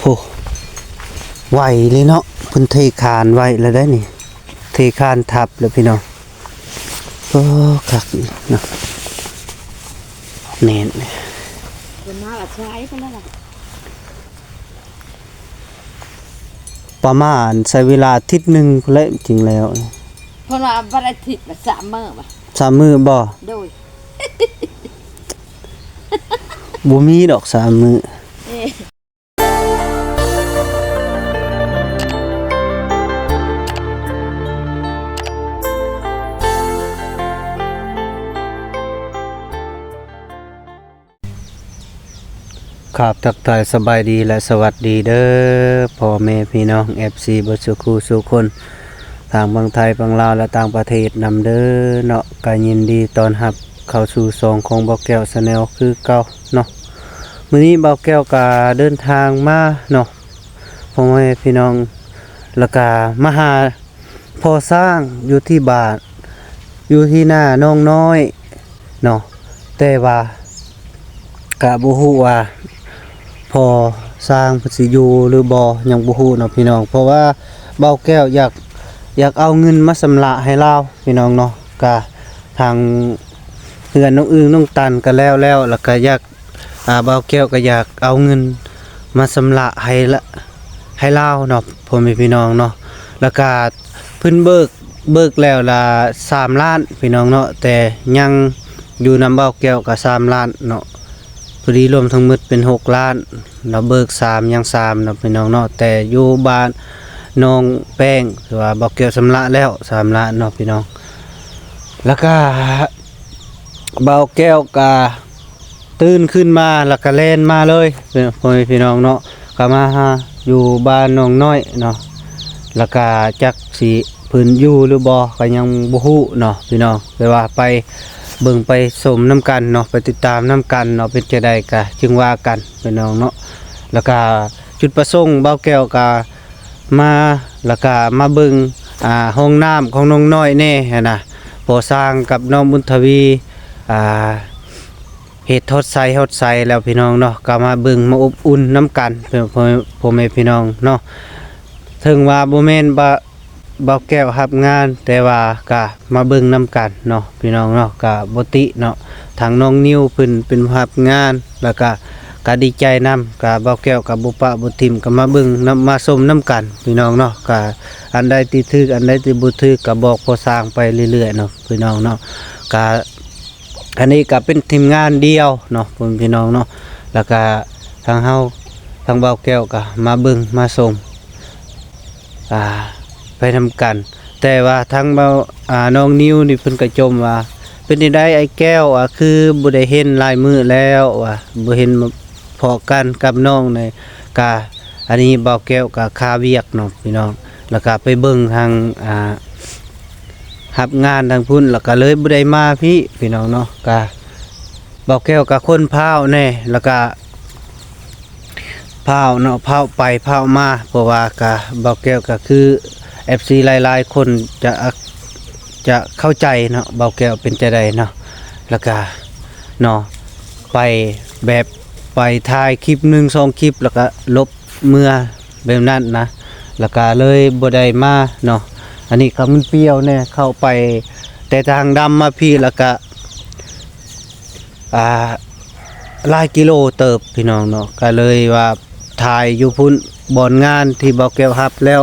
ໂອ້ ໄວເລີຍເນາະ ເພິ່ນເທຄານໄວ້ແລ້ວໄດ໋ນີ້ ເທຄານທັບແລ້ວພີ່ນ້ອງ. ໂອ້ ຄັກເນາະ ແໜ້ນ ເພິ່ນມາລະຊາຍພຸ້ນລະ ປະມານໃຊ້ເວລາອາທິດໜຶ່ງພຸ້ນແຫຼະ ຈິງແລ້ວ ເພິ່ນວ່າວັນອາທິດ ສາມມື້ ສາມມື້ບໍ່? ໂດຍ ບໍ່ມີດອກສາມມື້. ຄັບ ທັກທາຍສະບາຍດີ ແລະ ສະຫວັດດີເດີ ພໍ່ແມ່ພີ່ນ້ອງ ເອັຟຊີ ເບິດສູ່ຄູ່ສູ່ຄົນ ທາງຝັ່ງໄທ ຝັ່ງລາວ ແລະ ຕ່າງປະເທດນຳເດີເນາະ. ກະຍິນດີຕ້ອນຮັບເຂົ້າສູ່ຊ່ອງຂອງບ່າວແກ້ວ Channel ຄືເກົ່າເນາະ. ມື້ນີ້ບ່າວແກ້ວກະເດີນທາງມາເນາະ ພໍ່ແມ່ພີ່ນ້ອງ ແລ້ວກະມາຫາພໍ່ຊ້າງຢູ່ທີ່ບ້ານ ຢູ່ທີ່ນາໜອງນ້ອຍເນາະ. ແຕ່ວ່າກະບໍ່ຮູ້ວ່າພໍ່ຊ້າງເພິ່ນຊິຢູ່ຫຼືບໍ່ ຍັງບໍ່ຮູ້ເນາະພີ່ນ້ອງ ເພາະວ່າບ່າວແກ້ວຢາກ ຢາກເອົາເງິນມາຊຳລະໃຫ້ລາວພີ່ນ້ອງເນາະ. ກະທາງເຮືອນນ້ອງອຶ່ງນ້ອງຕັນກະແລ້ວແລ້ວ ແລ້ວກະຢາກ ອ່າ ບ່າວແກ້ວກໍຢາກເອົາເງິນມາຊຳລະໃຫ້ລະ ໃຫ້ລາວເນາະ ພໍ່ແມ່ພີ່ນ້ອງເນາະ. ແລ້ວກະເພິ່ນເບີກ ເບີກແລ້ວລະສາມລ້ານພີ່ນ້ອງເນາະ ແຕ່ຍັງຢູ່ນຳບ່າວແກ້ວກໍສາມລ້ານເນາະ ພໍດີລວມທັງໝົດເປັນຫົກລ້ານ ລະເບີກສາມ ຍັງສາມເນາະພີ່ນ້ອງເນາະ. ແຕ່ຢູ່ບ້ານໜອງແປ້ງ ຖືວ່າບ່າວແກ້ວຊຳລະແລ້ວສາມລ້ານເນາະພີ່ນ້ອງ. ແລ້ວກະບ່າວແກ້ວກະ ຕື່ນຂຶ້ນມາແລ້ວກະແລ່ນມາເລີຍ ພໍ່ແມ່ພີ່ນ້ອງເນາະ ກະມາຫາຢູ່ບ້ານໜອງນ້ອຍເນາະ. ແລ້ວກະຈັກຊິເພິ່ນຢູ່ຫຼືບໍ່ກະຍັງບໍ່ຮູ້ເນາະພີ່ນ້ອງ ແຕ່ວ່າໄປເບິ່ງໄປຊົມນຳກັນເນາະ ໄປຕິດຕາມນຳກັນເນາະ ເປັນຈັ່ງໃດກະຈຶ່ງວ່າກັນພີ່ນ້ອງເນາະ. ແລ້ວກະຈຸດປະສົງບ່າວແກ້ວກະ ມາ ແລ້ວກະມາເບິ່ງ ອ່າ ຫ້ອງນ້ຳຂອງນ້ອງນ້ອຍແດ່ຫັ້ນນະ ພໍ່ຊ້າງກັບນ້ອງບຸນທະວີ ອ່າ ເຮັດຮອດໃສຮອດໃສແລ້ວພີ່ນ້ອງເນາະ ກະມາເບິ່ງມາອົບອຸ່ນນຳກັນ ເພື່ອ ພໍ່ ພໍ່ແມ່ພີ່ນ້ອງເນາະ. ເຖິງວ່າບໍ່ແມ່ນ ບ່າວ ບ່າວແກ້ວຮັບງານ ແຕ່ວ່າກະມາເບິ່ງນຳກັນເນາະ ພີ່ນ້ອງເນາະ ກະບໍ່ຕິເນາະ. ທາງນ້ອງນິວເພິ່ນເປັນຜູ້ຮັບງານ ແລ້ວກະ ກະດີໃຈນຳ ກະບ່າວແກ້ວກະບໍ່ປະບໍ່ຖິ້ມ ກະມາເບິ່ງນຳ ມາຊົມນຳກັນພີ່ນ້ອງເນາະ. ກະອັນໃດທີ່ຖືກ ອັນໃດທີ່ບໍ່ຖືກ ກະບອກພໍ່ຊ້າງໄປເລື້ອຍໆເນາະ ພີ່ນ້ອງເນາະ. ກະອັນນີ້ກະເປັນທີມງານດຽວເນາະ ພໍ່ແມ່ພີ່ນ້ອງເນາະ. ແລ້ວກະທາງເຮົາ ທາງບ່າວແກ້ວກະມາເບິ່ງມາຊົມ ອ່າ ໄປນຳກັນ. ແຕ່ວ່າທາງບ່າວ ອ່າ ນ້ອງນິວນີ້ເພິ່ນກະຈົ່ມວ່າ ເປັນຈັ່ງໃດອ້າຍແກ້ວ ອ່າ ຄືບໍ່ໄດ້ເຫັນຫຼາຍມື້ແລ້ວ ວ່າບໍ່ເຫັນພໍ້ກັນກັບນ້ອງນີ້. ກະອັນນີ້ບ່າວແກ້ວກະຄາວຽກເນາະພີ່ນ້ອງ ແລ້ວກະໄປເບິ່ງທາງ ອ່າ ຮັບງານທາງພຸ້ນ ແລ້ວກະເລີຍບໍ່ໄດ້ມາພີ້ ພີ່ນ້ອງເນາະ. ກະບ່າວແກ້ວກະຄົນພ້າວແດ່ ແລ້ວກະ ພ້າວເນາະ ພ້າວໄປພ້າວມາ ເພາະວ່າກະ ບ່າວແກ້ວກະຄືເອັຟຊີຫຼາຍໆຄົນຈະ ຈະເຂົ້າໃຈເນາະ ບ່າວແກ້ວເປັນຈັ່ງໃດເນາະ. ແລ້ວກະເນາະ ໄປແບບໄປຖ່າຍຄລິບໜຶ່ງສອງຄລິບ ແລ້ວກະຫຼົບເມືອແບບນັ້ນນະ ແລ້ວກະເລີຍບໍ່ໄດ້ມາເນາະ. ອັນນີ້ກະມັນປ່ຽວແດ່ ເຂົ້າໄປແຕ່ທາງດຳມາພີ້ ແລ້ວກະ ອ່າ ຫຼາຍກິໂລເຕີບພີ່ນ້ອງເນາະ ກະເລີຍວ່າຖ່າຍຢູ່ພຸ້ນ ບ່ອນງານທີ່ບ່າວແກ້ວຮັບແລ້ວ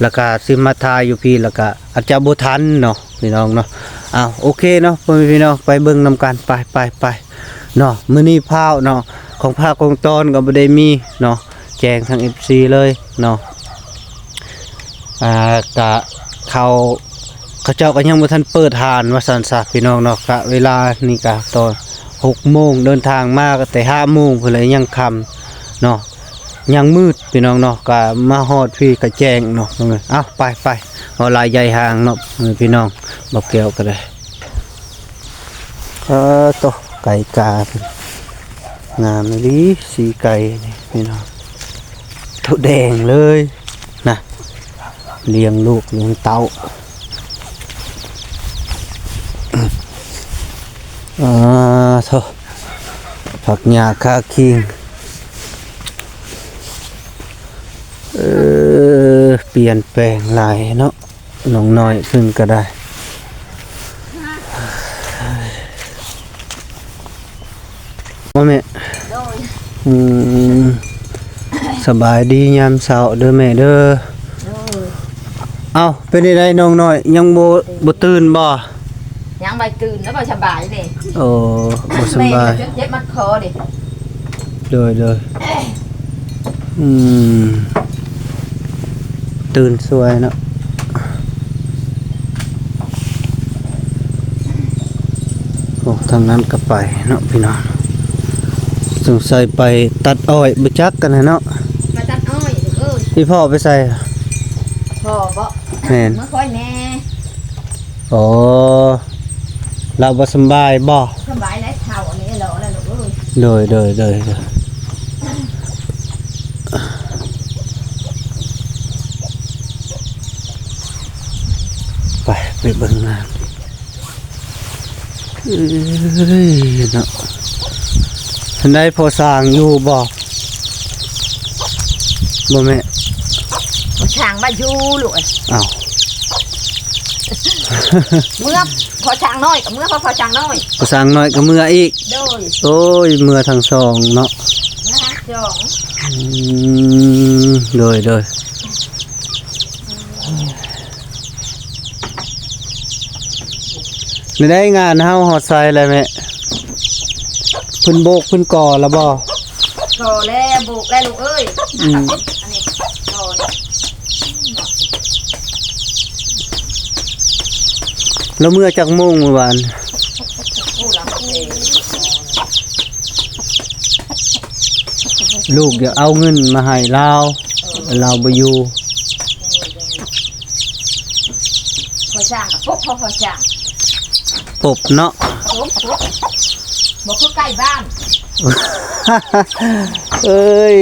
ແລ້ວກະຊິມາຖ່າຍຢູ່ພີ້ ແລ້ວກະອາດຈະບໍ່ທັນເນາະພີ່ນ້ອງເນາະ. ອ້າວ ໂອເຄເນາະ ພໍ່ແມ່ພີ່ນ້ອງ ໄປເບິ່ງນຳກັນ ໄປ ໄປ ໄປເນາະ. ມື້ນີ້ພ້າວເນາະ ຂອງພາກຂອງຕອນກະບໍ່ໄດ້ມີເນາະ ແຈ້ງທາງເອັຟຊີເລີຍເນາະ. ອ່າ ກະເຂົາ ເຂົາເຈົ້າກະຍັງບໍ່ທັນເປີດຮ້ານວ່າຊັ້ນຊະພີ່ນ້ອງເນາະ. ກະເວລານີ້ກະຕອນຫົກໂມງ ເດີນທາງມາກະແຕ່ຫ້າໂມງພຸ້ນແຫຼະ ຍັງຄ່ຳເນາະ ຍັງມືດພີ່ນ້ອງເນາະ. ກະມາຮອດພີ້ກະແຈ້ງເນາະ. ເອົາ ໄປ ໄປ ເວົ້າຫຼາຍໃຫຍ່ຫ່າງເນາະພີ່ນ້ອງ ບ່າວແກ້ວກະໄດ້. ເອີ ໂຕ ໄກ່ກາ ງາມອີ່ຫຼີ ສີໄກ່ນີ້ພີ່ນ້ອງ ໂຕແດງເລີຍນະ ລ້ຽງລູກລ້ຽງເຕົ້າ. ອາ ໂທ້ ຜັກຫຍ້າຄາຄີງ. ເອີ ປ່ຽນແປງຫຼາຍເນາະ ນ້ອງນ້ອຍເພິ່ນກໍໄດ້ ບໍ່ແມ່? ໂດຍ ອືມ ສະບາຍດີຍາມເຊົ້າເດີແມ່ເດີ. ໂດຍ ເອົ້າ ເປັນຈັ່ງໃດນ້ອງນ້ອຍ ຍັງບໍ່ ບໍ່ຕື່ນບໍ່? ຍັງບໍ່ຕື່ນ ແລ້ວບໍ່ສະບາຍເດ້. ໂອ້ ບໍ່ສະບາຍ ແມ່ນີ້ຈົນເຈັບມັດຄໍເດ້. ໂດຍ ໂດຍ ອືມ ຕື່ນສວຍເນາະ. ໂອ້ ທາງນັ້ນກໍໄປເນາະພີ່ນ້ອງ ສົງໄສໄປຕັດອ້ອຍ ບໍ່ຈັກກັນແຫຼະເນາະ. ໄປຕັດອ້ອຍ ເອີ ອີ່ພໍ່ໄປໃສ? ພໍ່ບໍ? ແມ່ນ ມາຄອຍແມ່. ອໍ ລາວບໍ່ສຳບາຍບໍ? ສຳບາຍແລ້ວ ເຖົ້າອັນນີ້ແລ້ວ ແລ້ວລູກເອີຍ. ໂດຍ ໂດຍ ໂດຍ ໂດຍ ໄປ ໄປເບິ່ງງານ. ເອີຍເນາະ ອັນໃດພໍ່ຊ່າງຢູ່ບໍ່? ບໍ່ແມ່ ພໍ່ຊ່າງວ່າຢູ່ລູກເອີຍ. ອ້າວ ເມືອພໍ່ຊ່າງນ້ອຍກໍເມືອ ພໍ່ ພໍ່ຊ່າງນ້ອຍ ພໍ່ຊ່າງນ້ອຍກໍເມືອອີກ. ໂດຍ ໂອ້ຍ ເມືອທັງສອງເນາະ ເມືອທັງສອງ. ອືມ ໂດຍ ໂດຍ. ແນວໃດງານເຮົາຮອດໃສແລ້ວແມ່? ເພິ່ນໂບກເພິ່ນກໍ່ແລ້ວບໍ່? ກໍ່ແລ້ວ ໂບກແລ້ວລູກເອີຍ. ອືມ ອັນນີ້ກໍ່ແລ້ວ. ລາວເມືອຈັກໂມງມື້ວານ? ໂອ້ ລາວເມືອ ລູກຢາກເອົາເງິນມາໃຫ້ລາວ ເອີ ລາວບໍ່ຢູ່. ພໍ່ຊ່າງກໍປົບ ພໍ່ ພໍ່ຊ່າງປົບເນາະ ປົບ ປົບ ບໍ່ຄືໃກ້ບ້ານ. ເອີຍ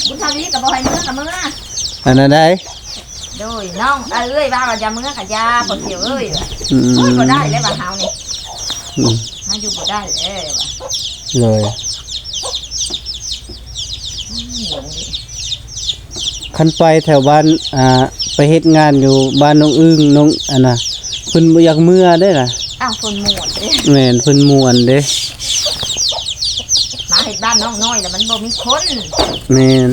ບຸນທະວີກໍບໍ່ໃຫ້ເມືອກໍເມືອ ອັນນັ້ນໃດ. ໂດຍ ນ້ອງເອີຍ ວ່າ ວ່າຢ່າເມືອກໍຢ່າ ພໍ່ຂຽວເອີຍ. ອືມ ໂອ້ຍ ບໍ່ໄດ້ແລ້ວວ່າເຮົານີ້ ອືມ ເຮົາຢູ່ບໍ່ໄດ້ແລ້ວວ່າ. ໂດຍ ຄັນໄປແຖວບ້ານ ອ່າ ໄປເຮັດງານຢູ່ບ້ານນ້ອງອຶ່ງ ນ້ອງ ອັນນ່າ ເພິ່ນບໍ່ຢາກເມືອເດ້ລະ. ອ້າວ ເພິ່ນມ່ວນເດ້. ແມ່ນ ເພິ່ນມ່ວນເດ້ ມາເຮັດບ້ານນ້ອງນ້ອຍແລ້ວມັນບໍ່ມີຄົນ. ແມ່ນ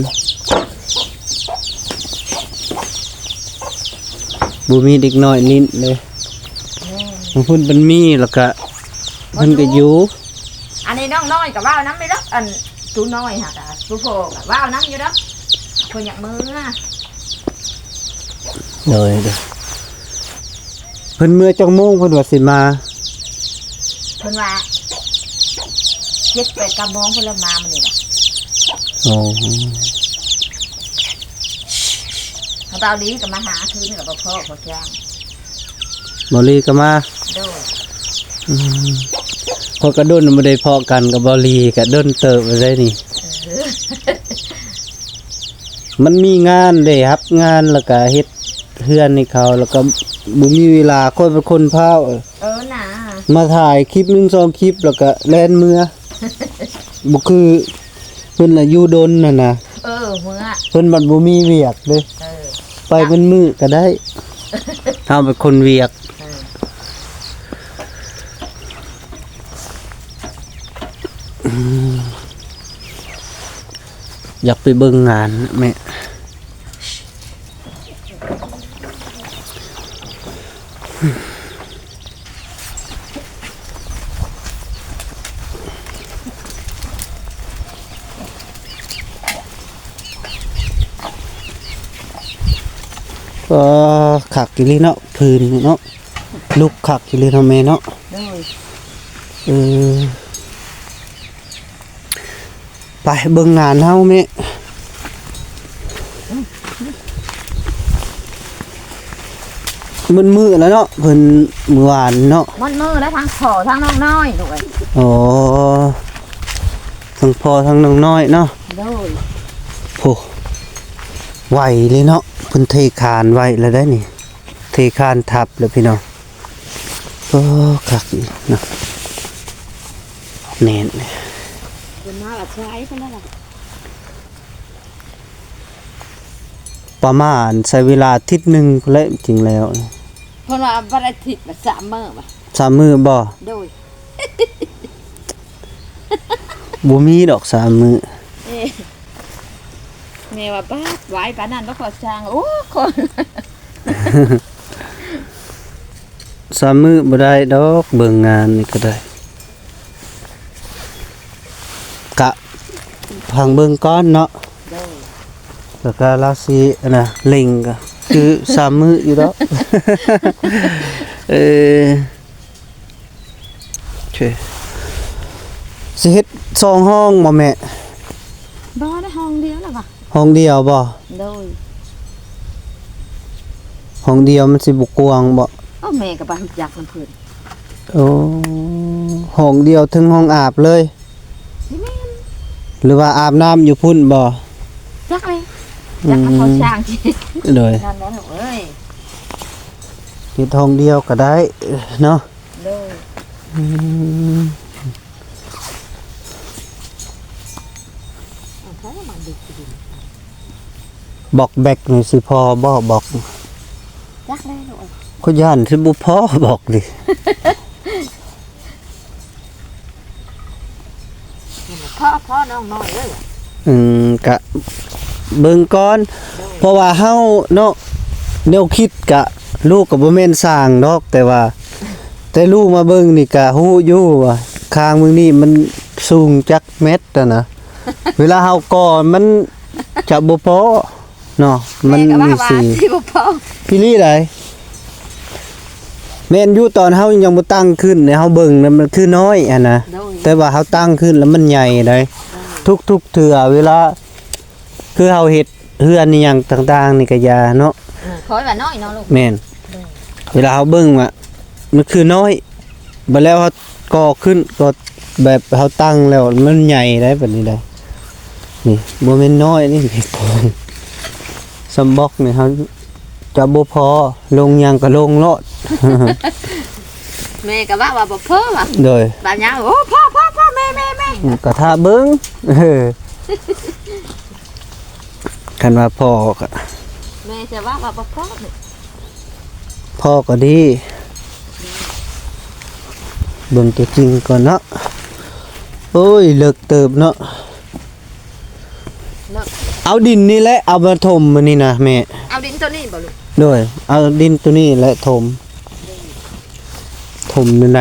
ບໍ່ມີເດັກນ້ອຍຫຼິ້ນເດ້. ແມ່ນ ເພິ່ນ ເພິ່ນມີ ແລ້ວກະ ເພິ່ນກໍຢູ່. ອັນນີ້ນ້ອງນ້ອຍກໍເວົ້ານຳຢູ່ດອກ ອັນ ຕູນ້ອຍຫັ້ນກະ ຕູພໍ່ກໍເວົ້ານຳຢູ່ດອກ ເພິ່ນຢາກເມືອ. ໂດຍ ໂດຍ ເພິ່ນເມືອຈັກໂມງ ເພິ່ນວ່າຊິມາ? ເພິ່ນວ່າເຈັດແປດເກົ້າໂມງພຸ້ນລະ ມາມື້ນີ້ລະ. ໂອ້ ເບົາລີກໍມາຫາຄືນກໍບໍ່ພໍ້ພໍ່ຊ່າງ. ເບົາລີກໍມາ. ໂດຍ ອືມ ຂ້ອຍກໍດົນບໍ່ໄດ້ພໍ້ກັນກັບເບົາລີ ກໍດົນເຕີບແລ້ວເດ້ນີ້. ເອີ ມັນມີງານເດ້ ຮັບງານ ແລ້ວກໍເຮັດເຮືອນໃຫ້ເຂົາ ແລ້ວກໍບໍ່ມີເວລາ. ຂ້ອຍເປັນຄົນພ້າວ ເອີນະ ມາຖ່າຍຄລິບໜຶ່ງສອງຄລິບ ແລ້ວກໍແລ່ນເມືອ ບໍ່ຄືເພິ່ນລະຢູ່ດົນຫັ້ນນະ. ເອີ ເມືອ ເພິ່ນບັດບໍ່ມີວຽກເດ້. ເອີ ໄປເປັນມື້ກໍໄດ້ ເຮົາເປັນຄົນວຽກ. ເອີ ອືມ ຢາກໄປເບິ່ງງານແມ່. ເອີ ຄັກອີ່ຫຼີເນາະ ພື້ນນີ້ເນາະ ລຸກຄັກອີ່ຫຼີເນາະແມ່ເນາະ. ໂດຍ ເອີ ໄປເບິ່ງງານເຮົາແມ່. ມັນມື້ແລ້ວເນາະ ເພິ່ນມື້ວານເນາະ. ມັນມື້ແລ້ວ ທັງພໍ່ທັງນ້ອງນ້ອຍລູກເອີຍ. ອໍ ທັງພໍ່ທັງນ້ອງນ້ອຍເນາະ. ໂດຍ ໂອ້ ໄວເລີຍເນາະ ເພິ່ນເທຄານໄວ້ແລ້ວໄດ໋ນີ້ ເທຄານທັບແລ້ວພີ່ນ້ອງ. ໂອ້ ຄັກເນາະ ແໜ້ນ. ເພິ່ນມາລະຊາຍເພິ່ນລະ. ປະມານໃຊ້ເວລາທິດໜຶ່ງພຸ້ນແຫຼະ ຈິງແລ້ວ. ເພິ່ນວ່າວັນອາທິດ ສາມມື້ບໍ່? ສາມມື້ບໍ່? ໂດຍ. ບໍ່ມີດອກສາມມື້. ເອີ ແມ່ວ່າ ປາດ ໄວປານນັ້ນບໍ່ ເຂົາຊ່າງ ໂອ້ ຄົນ ສາມມື້ບໍ່ໄດ້ດອກ ເບິ່ງງານນີ້ກໍໄດ້ ກະຟັງເບິ່ງກ່ອນເນາະ. ໂດຍ. ແລ້ວກໍລາວຊິອັນນະ ເລັ່ງກໍຄືສາມມື້ຢູ່ດອກ. ເອີ ໂອເຄ ຊິເຮັດສອງຫ້ອງບໍ່ແມ່? ບໍ່ໄດ້ ຫ້ອງດຽວລະວ່າ. ຫ້ອງດຽວບໍ່? ໂດຍ. ຫ້ອງດຽວມັນຊິບໍ່ກວ້າງບໍ່? ເອີ ແມ່ກໍບໍ່ຮູ້ຈັກນຳເພິ່ນ. ໂອ້ ຫ້ອງດຽວເຖິງຫ້ອງອາບເລີຍ. ຊິແມ່ນ ຫຼືວ່າອາບນ້ຳຢູ່ພຸ້ນບໍ່? ຈັກເລີຍ ອືມ ຈັກນຳເຂົາສ້າງ. ໂດຍ. ນັ້ນແຫຼະລູກເອີຍ ເຮັດຫ້ອງດຽວກໍໄດ້ເນາະ. ໂດຍ. ອືມ ເອົາໃຜມາດຶກ ບັອກແບັກນີ້ຊິພໍບໍ່ ບັອກ? ຈັກແລ້ວລູກເອີຍ ຂ້ອຍຢ້ານຊິບໍ່ພໍບັອກນີ້. ພໍ ພໍນ້ອງນ້ອຍເອີຍ. ອືມ ກະເບິ່ງກ່ອນ ໂດຍ. ເພາະວ່າເຮົາເນາະ ແນວຄິດກະ ລູກກໍບໍ່ແມ່ນຊ່າງດອກ ແຕ່ວ່າ ແຕ່ລູກມາເບິ່ງນີ້ກະຮູ້ຢູ່ວ່າ ຄາງເບິ່ງນີ້ມັນສູງຈັກແມັດຫັ້ນນະ ເວລາເຮົາກໍ່ມັນຈະບໍ່ພໍເນາະ ມັນມີສີ່ ແມ່ກໍວ່າວ່າຊິບໍ່ພໍ. ອີ່ຫຼີໃດ໋ ແມ່ນຢູ່ ຕອນເຮົາຍັງບໍ່ຕັ້ງຂຶ້ນນີ້ ເຮົາເບິ່ງນະ ມັນຄືນ້ອຍຫັ້ນນະ ໂດຍ. ແຕ່ວ່າເຮົາຕັ້ງຂຶ້ນແລ້ວມັນໃຫຍ່ໃດ໋ ໂດຍ. ທຸກໆເທື່ອເວລາ ຄືເຮົາເຮັດເຮືອນອີ່ຫຍັງຕ່າງໆນີ້ກະຢ່າເນາະ ເອີ ຂ້ອຍວ່ານ້ອຍເນາະລູກ. ແມ່ນ ໂດຍ. ເວລາເຮົາເບິ່ງວ່າມັນຄືນ້ອຍ ບາດແລ້ວເຮົາກໍ່ຂຶ້ນ ກໍແບບເຮົາຕັ້ງແລ້ວມັນໃຫຍ່ໄດ໋ ບາດນີ້ໄດ໋ ນີ້ບໍ່ແມ່ນນ້ອຍນີ້ ຊຳບັອກນີ້ເຮົາຈະບໍ່ພໍ ລົງຫຍັງກໍລົງໂລດ. ແມ່ກໍວ່າ ວ່າບໍ່ພໍວ່າ ໂດຍ. ບາດຍາມ ໂອ້ ພໍ ພໍ ພໍ ແມ່ ແມ່ ແມ່ ອືມ ກໍຖ້າເບິ່ງ ເອີ ຄັນວ່າພໍກໍ ແມ່ຈະວ່າ ວ່າບໍ່ພໍນີ້ ພໍກໍດີ ເບິ່ງຕົວຈິງກ່ອນເນາະ. ໂອ້ຍ ເລິກເຕີບເນາະ ເນາະ. ເອົາດິນນີ້ແຫຼະ ເອົາມາຖົມມື້ນີ້ນະແມ່. ເອົາດິນໂຕນີ້ບໍ່ລູກ? ໂດຍ ເອົາດິນໂຕນີ້ແຫຼະຖົມ ຖົມໃນ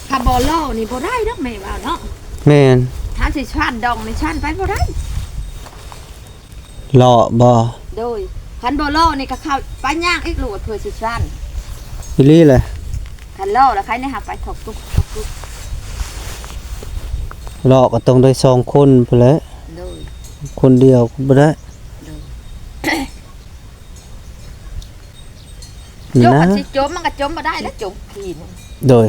ຖ້າບໍ່ຫຼໍ່ນີ້ບໍ່ໄດ້ດອກແມ່ວ່າເນາະ. ແມ່ນ. ຖ້າຊິຊານດອງນີ້ຊານໄປບໍ່ໄດ້. ຫຼໍ່ບໍ່? ໂດຍ. ຄັນບໍ່ຫຼໍ່ນີ້ກໍເຂົ້າໄປຍາກອີກລູກ ເພື່ອຊິຊານ. ອີ່ຫຼີແຫຼະ. ຄັນຫຼໍ່ລະໃຄແນ່ເຮົາໄປຖອກຕຸກຖອກຕຸກ. ຫຼໍ່ກໍຕ້ອງໄດ້ສອງຄົນພຸ້ນແຫຼະ. ໂດຍ. ຄົນດຽວກໍບໍ່ໄດ້. ໂດຍ. ໂຍກ ມັນຊິຈົມ ມັນກໍຈົມບໍ່ໄດ້ແລ້ວ ຈົມຂີ້ນະ. ໂດຍ.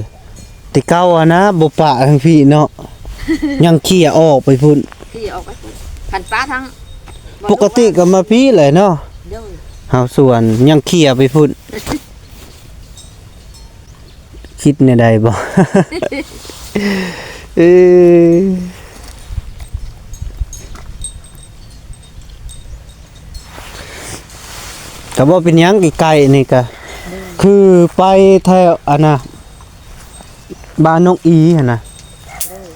ແຕ່ເກົ່າຫັ້ນນະ ບໍ່ປະທາງພີ້ເນາະ ຍັງເຂ່ຍອອກໄປພຸ້ນ ເຂ່ຍອອກໄປພຸ້ນ. ຄັນປະທາງ ປົກກະຕິກໍມາພີ້ແຫຼະເນາະ. ໂດຍ. ເຮົາສວນຍັງເຂ່ຍໄປພຸ້ນ. ຄິດແນວໃດບໍ່? ເອີ ກໍບໍ່ເປັນຫຍັງ ໃກ້ໆນີ້ກໍ ໂດຍ ຄືໄປແຖວອັນນະ ບ້ານນົກອີຫັ້ນນະ ໂດຍ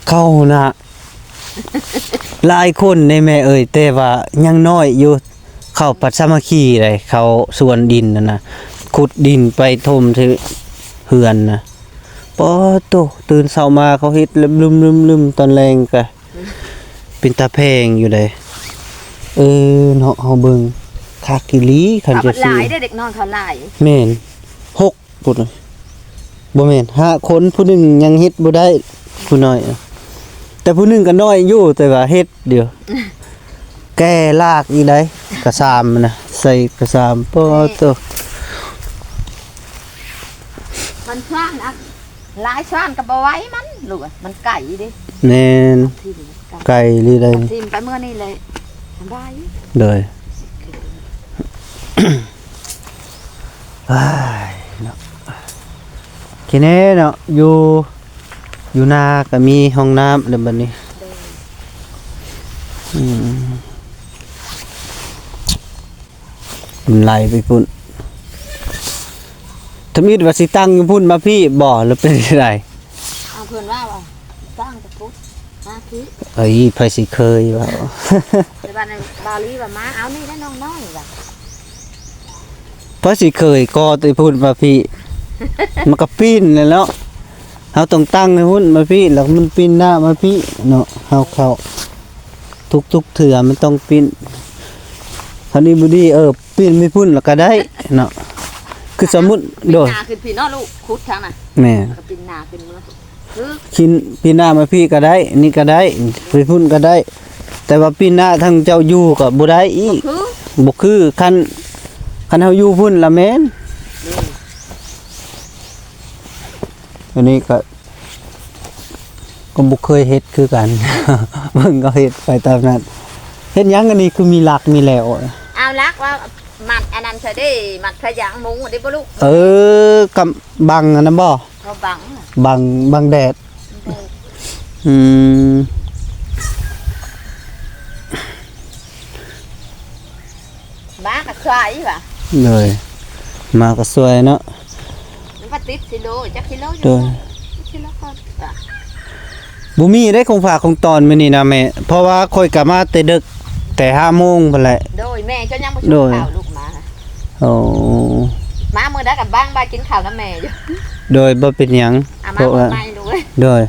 ເຂົານະ ຫຼາຍຄົນເດ້ແມ່ເອີຍ ແຕ່ວ່າຍັງນ້ອຍຢູ່. ເຂົາພັດສາມັກຄີໃດ໋ ເຂົາສວນດິນຫັ້ນນະ ຂຸດດິນໄປຖົມໃສ່ເຮືອນນະ. ປາໂຕ ຕື່ນເຊົ້າມາເຂົາເຮັດລຶມໆໆ ຕອນແລງກະເປັນຕາແພງຢູ່ໃດ໋. ເອີ ເນາະ ເຮົາເບິ່ງຄັກອີ່ຫຼີ ຄັນຈະຊື້ ເຂົາຫຼາຍເດ້ ເດັກນ້ອຍເຂົາຫຼາຍ. ແມ່ນ ຫົກ ພຸ້ນ ບໍ່ແມ່ນ ຫ້າຄົນ ຜູ້ໜຶ່ງຍັງເຮັດບໍ່ໄດ້ ຜູ້ນ້ອຍ ແຕ່ຜູ້ໜຶ່ງກໍນ້ອຍຢູ່ ແຕ່ວ່າເຮັດຢູ່ ແກ່ລາກອີກໃດ໋ ກະຊາມນະ ໃສ່ກະຊາມ. ປາໂຕ ມັນຊານ ຫຼາຍຊານກໍບໍ່ໄຫວມັນ ລູກ ມັນໄກເດ້. ແມ່ນ ທີ່ມັນໄກ ໄກອີ່ຫຼີໃດ໋ ທີ່ໄປເມື່ອນີ້ແຫຼະ ສະບາຍ. ໂດຍ. ອ້າຍເນາະ ໂອເຄເນາະ ຢູ່ ຢູ່ນາກໍມີຫ້ອງນ້ຳແລ້ວບັດນີ້. ໂດຍ. ອືມ ມັນໄຫຼໄປພຸ້ນ. ທຳອິດວ່າຊິຕັ້ງຢູ່ພຸ້ນມາພີ້ບໍ່ ຫຼືເປັນຈັ່ງໃດ? ເອົາ ເພິ່ນວ່າ ວ່າຕັ້ງແຕ່ພຸ້ນມາພີ້. ເອີຍ ໃຜຊິເຄີຍເວົ້າ. ແຕ່ວ່ານັ້ນ ບາລີວ່າມາເອົານີ້ແຫຼະນ້ອງນ້ອຍວ່າ. ໃຜຊິເຄີຍກໍ່ແຕ່ພຸ້ນມາພີ້ ມັນກໍປິ່ນແຫຼະເນາະ. ເຮົາຕ້ອງຕັ້ງໃຫ້ພຸ້ນມາພີ້ ແລ້ວມັນປິ່ນໜ້າມາພີ້ເນາະ. ເຮົາເຂົ້າທຸກໆເທື່ອມັນຕ້ອງປິ່ນ ຄັນນີ້ບໍ່ດີ ເອີ ປິ່ນໄປພຸ້ນລະກະໄດ້ເນາະ. ຄືສົມມຸດ ໂດຍ ປີນໜ້າຂຶ້ນພີ້ເນາະລູກ ຂຸດທາງນັ້ນ ແມ່ນ ແລ້ວກໍປີນໜ້າຂຶ້ນເມືອ ຄື ປີນໜ້າມາພີ້ກໍໄດ້ ນີ້ກໍໄດ້ ໄປພຸ້ນກໍໄດ້ ແຕ່ວ່າປີນໜ້າທາງເຈົ້າຢູ່ກໍບໍ່ໄດ້ອີກ ບໍ່ຄື ບໍ່ຄື ຄັນ ຄັນເຮົາຢູ່ພຸ້ນລະແມ່ນ ແມ່ນ ອັນນີ້ກໍ ກໍບໍ່ເຄີຍເຮັດຄືກັນ ເບິ່ງເຂົາເຮັດໄປຕາມນັ້ນ. ເຮັດຫຍັງອັນນີ້ຄືມີຫຼັກມີແຫຼວ? ເອົາຫຼັກວ່າມັດອັນນັ້ນຊະເດ້ ມັດພະຍາງໝູເດ້ບໍ່ລູກ? ເອີ ກຳ ບັງອັນນັ້ນບໍ່? ເຂົາບັງ ບັງ ບັງແດດ ບັງແດດ ອືມ. ໝາກໍຊ່ວຍວ່າ ໂດຍ ໝາກໍຊ່ວຍເນາະ ມັນກໍຕິດກິໂລ ຈັກກິໂລຢູ່ ໂດຍ ກິໂລກ່ອນວ່າ ບໍ່ມີໄດ້ຂອງຝາກຂອງຕ້ອນມື້ນີ້ນະແມ່ ເພາະວ່າຂ້ອຍກໍມາແຕ່ດຶກ ແຕ່ຫ້າໂມງພຸ້ນແຫຼະ ໂດຍ ແມ່ເຈົ້າຍັງບໍ່ ໂດຍ ເຂົ້າລູກມາ ໂອ້ ມາມື້ໃດກໍບາງບ່າຍກິນເຂົ້ານຳແມ່ຢູ່ ໂດຍ ບໍ່ເປັນຫຍັງ ເອົາມາ ເພາະວ່າ ມື້ໃໝ່ລູກເອີຍ ໂດຍ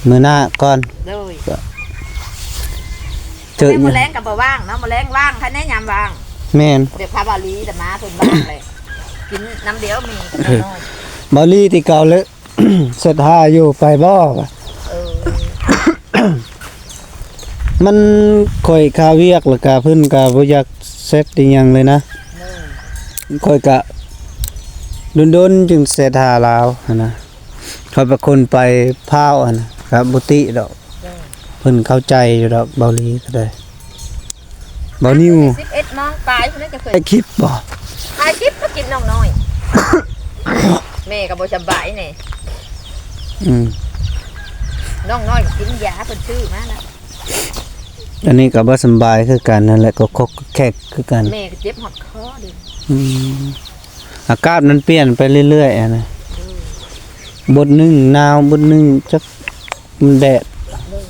ມື້ໜ້າກ່ອນ ໂດຍ ເຈີ ແຕ່ມື້ແລງກໍບໍ່ວ່າງເນາະ ມື້ແລງວ່າງ ຄັນແນ່ຍາມວ່າງ ແມ່ນ ແບບພາບາລີແຕ່ມາເພິ່ນວ່າງແຫຼະ ກິນນ້ຳດຽວມີກັບນ້ອຍ ບາລີທີ່ເກົ່າເລີຍ ເສັດຫາຢູ່ໄປບໍ່ ເອີ ມັນຂ້ອຍຄາວຽກ ແລ້ວກະເພິ່ນກະບໍ່ຢາກແຊັດອີ່ຫຍັງເລີຍນະ ເອີ ຂ້ອຍກະດົນໆຈຶ່ງແຊັດຫາລາວຫັ້ນນະ. ຂ້ອຍເປັນຄົນໄປພ້າວຫັ້ນນະ ກໍບໍ່ຕິດອກ ເອີ ເພິ່ນເຂົ້າໃຈຢູ່ດອກ ເບົາລີກໍໄດ້ ເບົານິວ ສິບເອັດໂມງປາຍພຸ້ນແຫຼະ ຈະເຄີຍ ຖ່າຍຄລິບບໍ່? ຖ່າຍຄລິບກໍກິນນ້ອງນ້ອຍ ແມ່ກໍບໍ່ສະບາຍແດ່ ອືມ ນ້ອງນ້ອຍກໍກິນຢາເພິ່ນຊື້ມານະ ອັນນີ້ກໍບໍ່ສະບາຍຄືກັນນັ້ນແຫຼະ ກໍຄົກແຄກຄືກັນ ແມ່ກໍເຈັບຮອດຄໍເດ້ ອືມ. ອາກາດມັນປ່ຽນໄປເລື້ອຍໆຫັ້ນນະ ອືມ ບົດໜຶ່ງໜາວ ບົດໜຶ່ງຈັກມັນແດດ ອືມ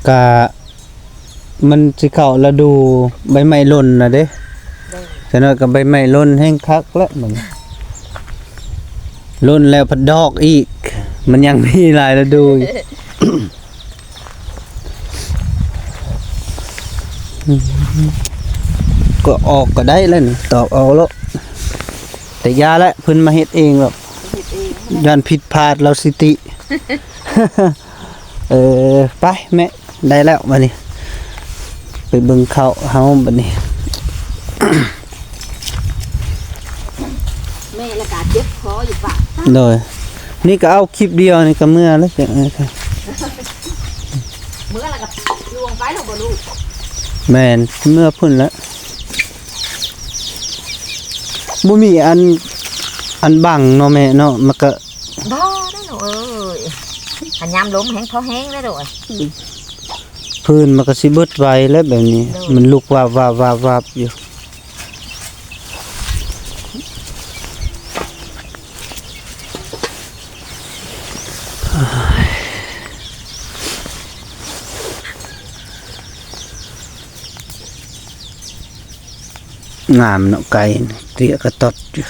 ກະມັນຊິເຂົ້າລະດູໃບໄມ້ຫຼົ່ນລະເດ້ ອືມ ຈັກໜ້ອຍກໍໃບໄມ້ຫຼົ່ນແຮງຄັກແລ້ວ ມັນຫຼົ່ນແລ້ວພັດດອກອີກ ມັນຍັງມີຫຼາຍລະດູຢູ່. ກໍອອກກໍໄດ້ແລ້ວນີ້ ຕອກເອົາໂລດ ແຕ່ຢ່າແຫຼະ ເພິ່ນມາເຮັດເອງດອກ ເຮັດເອງ ຢ້ານຜິດພາດລາວຊິຕິ ເອີ ໄປແມ່ ໄດ້ແລ້ວບັດນີ້ ໄປເບິ່ງເຂົ້າເຮົາບັດນີ້. ແມ່ລະກະເຈັບຄໍຢູ່ປາກ ໂດຍ ນີ້ກໍເອົາຄລິບດຽວນີ້ກໍເມືອແລ້ວ ເມືອລະກະລວງໄປແລ້ວບໍ່ລູກ ແມ່ນ ເມືອພຸ້ນແລ້ວ ບໍ່ມີອັນ ອັນບັງເນາະແມ່ເນາະ ມັນກະ ບໍ່ໄດ້ລູກເອີຍ ອັນຍາມລົມແຮງພໍແຮງເດ້ລູກ ພື້ນມັນກໍຊິເບິດໄວແລ້ວແບບນີ້ ໂດຍ ມັນລຸກວາບໆໆຢູ່ ງາມເນາະ ໄກ່ເຕ້ຍກະຕອດຢູ່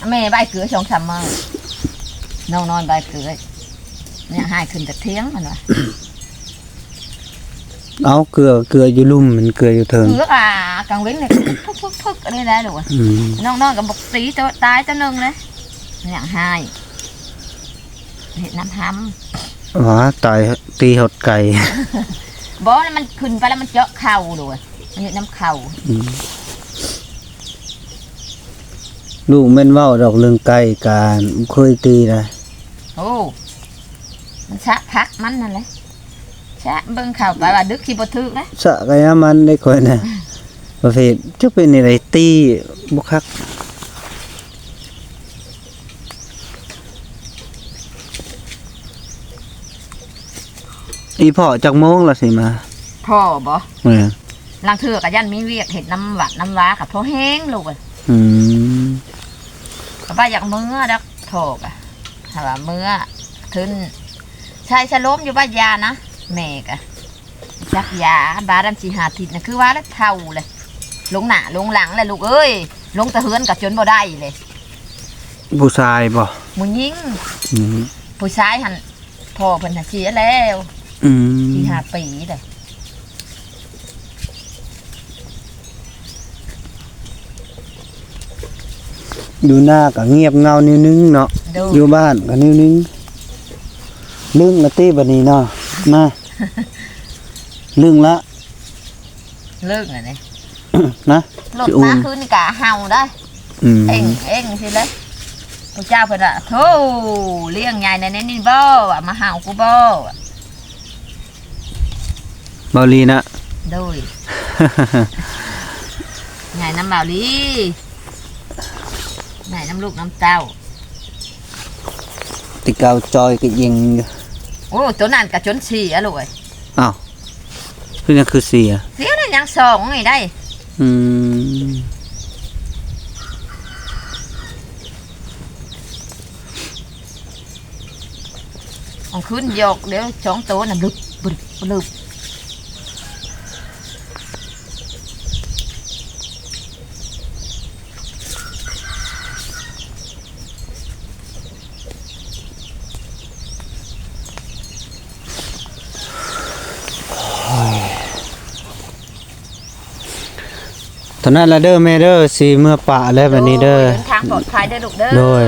ແມ່ບາຍເກືອສອງສາມມື້ ນ້ອງນ້ອຍບາຍເກືອ ຍັງຫາຍຂຶ້ນຈາກຖຽງຫັ້ນວ່າ ເອົາ ເກືອ ເກືອຢູ່ລຸ່ມ ມັນເກືອຢູ່ເທິງ ເກືອກະກາງເວັນນີ້ ພຶກໆໆ ອັນນີ້ໄດ້ລູກ ອືມ ນ້ອງນ້ອຍກໍບອກຕີໂຕຕາຍໂຕໜຶ່ງເດ້ ຍັງຫາຍ ເຮັດນ້ຳຮຳ ຫວາ ຕາຍ ຕີຮອດໄກ່ ບໍ່ ມັນຂຶ້ນໄປແລ້ວມັນເຈາະເຂົ່າໂລດ ມັນເຮັດນ້ຳເຂົ່າ ອືມ ລູກແມ່ນເວົ້າດອກເລື່ອງໄກ່ກະບໍ່ເຄີຍຕີນະ ໂອ້ ມັນສະພັກມັນຫັ້ນແຫຼະ ສະເບິ່ງເຂົ້າໄປວ່າດຶກຊິບໍ່ຖືກນະ ສະກະຍາມັນໄດ້ຂ້ອຍນະ ປະເພດຈັກເປັນແນວໃດ ຕີບໍ່ຄັກ. ອີພໍ່ຈັກໂມງລະຊິມາ? ພໍ່ບໍ? ແມ່ນ. ລາງເທື່ອກໍຢ້ານມີວຽກເຮັດນຳວັດນຳວາ ກໍພໍແຮງລູກເອີຍ. ອືມ. ກໍວ່າຢາກເມືອດອກ ພໍ່ກໍ ຖ້າວ່າເມືອ ຂຶ້ນ ໃສ່ສະໂລມຢູ່ບ້ານຢານະ ແມ່ກໍ ຈັກຢາ ບາດນຳສີ່ຫ້າທິດນະ ຄືວ່າແລ້ວເຖົ້າເລີຍ ລົງໜ້າລົງຫຼັງແລ້ວລູກເອີຍ ລົງແຕ່ເຮືອນກໍຈົນບໍ່ໄດ້ເລີຍ. ຜູ້ຊາຍບໍ? ຜູ້ຍິງ. ອືມ. ຜູ້ຊາຍຫັ້ນ ພໍ່ເພິ່ນຫາເສຍແລ້ວ ອືມ ສີ່ຫ້າປີແລ້ວ. ຢູ່ນາກໍງຽບເຫງົາໜ້ອຍໜຶ່ງເນາະ. ໂດຍ. ຢູ່ບ້ານກໍໜ້ອຍໜຶ່ງ. ລຶ້ງລະຕິບາດນີ້ເນາະ ມາ ລຶ້ງລະ ລຶ້ງລະນີ້ ນະ ລົດມາຄືນນີ້ກະເຫົ່າໄດ໋. ອືມ. ເອັງໆ ຊິເລີຍ ຜູ້ເຈົ້າເພິ່ນວ່າ ໂທ້ ລ້ຽງໃຫຍ່ແນວນີ້ບໍ່ ວ່າມາເຫົ່າກູບໍ່. ເບົາລີນະ. ໂດຍ. ໃຫຍ່ນຳເບົາລີ ໃຫຍ່ນຳລູກນຳເຕົ້າ. ແຕ່ເກົ່າຈ່ອຍກໍເຢັງຢູ່. ໂອ້ ໂຕນັ້ນກໍຈົນເສຍລູກເອີຍ. ອ້າວ ເປັນຫຍັງຄືເສຍ? ເສຍແລ້ວຍັງສອງນີ້ໄດ໋. ອືມ. ກາງຄືນຢອກດຽວສອງໂຕນະ ບລຶບບລຶບບລຶບ. ເທົ່ານັ້ນລະເດີແມ່ເດີ ຊິເມືອປະແລ້ວບາດນີ້ເດີ. ໂດຍ ເດີນທາງປອດໄພເດີລູກເດີ. ໂດຍ.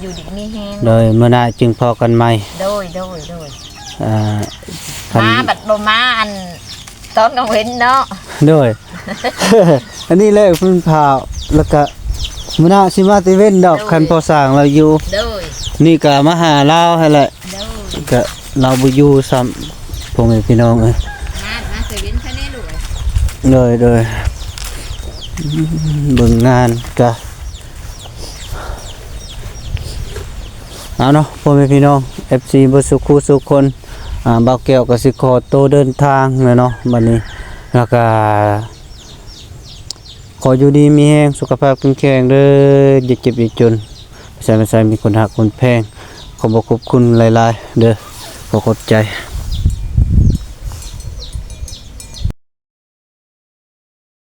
ຢູ່ດີມີແຮງ. ໂດຍ. ມື້ໜ້າຈຶ່ງພໍ້ກັນໃໝ່. ໂດຍ ໂດຍ ໂດຍ. ອ່າ ມາບັດບໍ່ມາ ອັນ ຕອນກາງເວັນເນາະ. ໂດຍ. ອັນນີ້ແຫຼະເພິ່ນພາ ແລ້ວກະມື້ໜ້າຊິມາແຕ່ເວັນດອກ. ໂດຍ. ຄັນພໍ່ສ້າງລາວຢູ່. ໂດຍ. ນີ້ກະມາຫາລາວຫັ້ນແຫຼະ. ໂດຍ. ກະລາວບໍ່ຢູ່ຊ້ຳ ພໍ່ແມ່ພີ່ນ້ອງເອີຍ. ມາ ມາແຕ່ເວັນຊະແນ່ລູກເອີຍ. ໂດຍ ໂດຍ. ເບິ່ງງານກະ ເອົາເນາະ ພໍ່ແມ່ພີ່ນ້ອງ ເອັຟຊີ ເບິດສູ່ຄູ່ສູ່ຄົນ. ອ່າ ບ່າວແກ້ວກໍຊິຂໍໂຕເດີນທາງແລ້ວເນາະ ບັດນີ້ ແລ້ວກໍຂໍຢູ່ດີມີແຮງ ສຸຂະພາບເຂັ້ມແຂງເດີ ຢ່າເຈັບຢ່າຈົນ ໄປໃສມາໃສມີຄົນຮັກຄົນແພງ. ຂອບພະຄຸນຫຼາຍໆເດີ ຂໍຂອບໃຈ.